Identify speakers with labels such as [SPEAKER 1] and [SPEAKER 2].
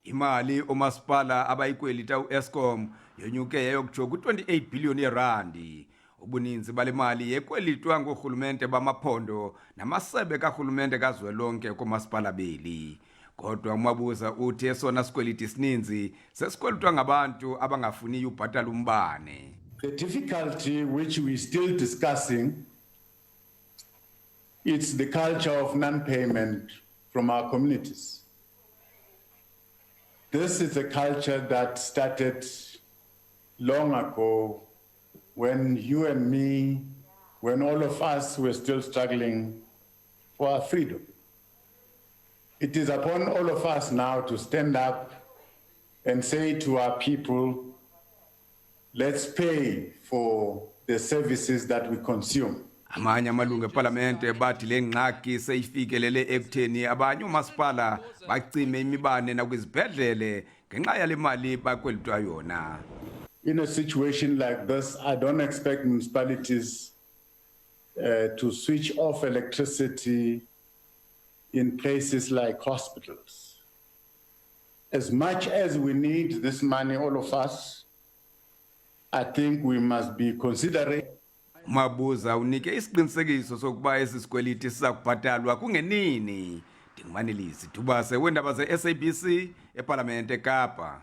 [SPEAKER 1] Imali omasipala abayikwelita uEskom yonyuke yayokutsho ku-28 bhiliyoni yeerandi. Ubuninzi bale mali yekwelitwa ngoorhulumente bamaphondo namasebe karhulumente kazwelonke koomasipala beli. Kodwa uMabuza uthi esona sikweliti sininzi sesikwelitwa ngabantu abangafuniyo ubhatala umbane.
[SPEAKER 2] The difficulty which we're still discussing, it's the culture of non-payment from our communities. This is a culture that started long ago when you and me, when all of us were still struggling for our freedom. It is upon all of us now to stand up and say to our people, let's pay for the services that we consume.
[SPEAKER 1] Amanye amalungu epalamente bathi le ngxaki seyifikelele ekutheni abanye oomasipala bacime imibane nakwizibhedlele ngenxa yale mali bakwelitwa yona.
[SPEAKER 2] In a situation like this, I don't expect municipalities to switch off electricity in places like hospitals. As much as we need this money, all of us, I think we must be considerate.
[SPEAKER 1] UMabuza unike isiqinisekiso sokuba esi sikweliti siza kubhatalwa kungenini. Ndingumanelisi Dubase weendaba ze-SABC epalamente eKapa.